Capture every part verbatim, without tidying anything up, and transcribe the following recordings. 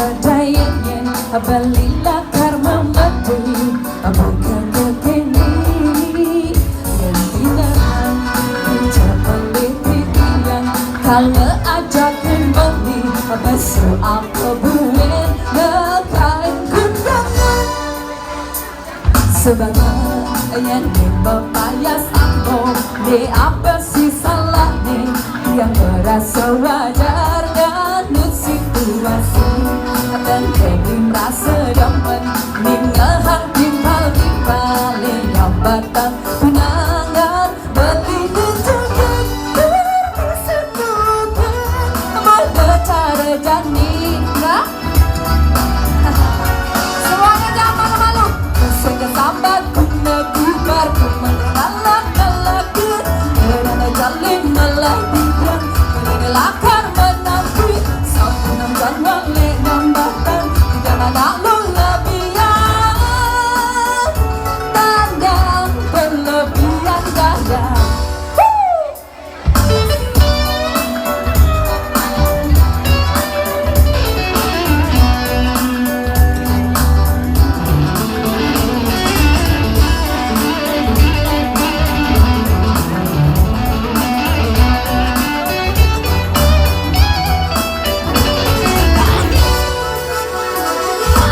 Dayangen beli lakar memadu, buka kekeni. Yang pindahan pinca beli titian, kalau ajakin beli, besok apa buen lekai kundangan. Sebagai yang bepayas ambo, de apa sih salah ni? Yang merasa wajar nganut situasi. Dan jadi merasa demen, ningehang timpal-timpal, yang batang tunangan, beli ni joget, beli setuju, mau cara jani, nah. Semuanya jangan malu-malu. Sing kesambat guna gubar, kuman galak-galak. Kerana jalin malah biang, kerana lakar menanti. Sapunang janwang lek nambatan, jangan nak lula biang. Tandang berlebihan gaya.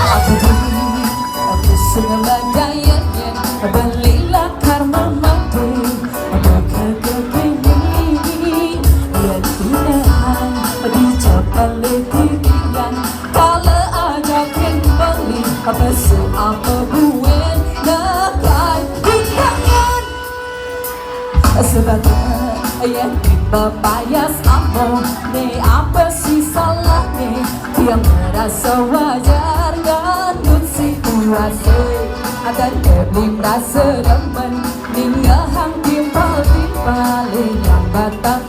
Aku dulu, aku sengaja beli lakar memadu, buka kekini. Ia tidak dicapai lagi biang, kalau ajakin beli, besok apa buen lekai kundangan. Sebab yang bepayas ambo ni, apa sih salah ni? Yang merasa wajar nganut situasi. Akan kebling rasa demen, ningehang timpal-timpal, yang batang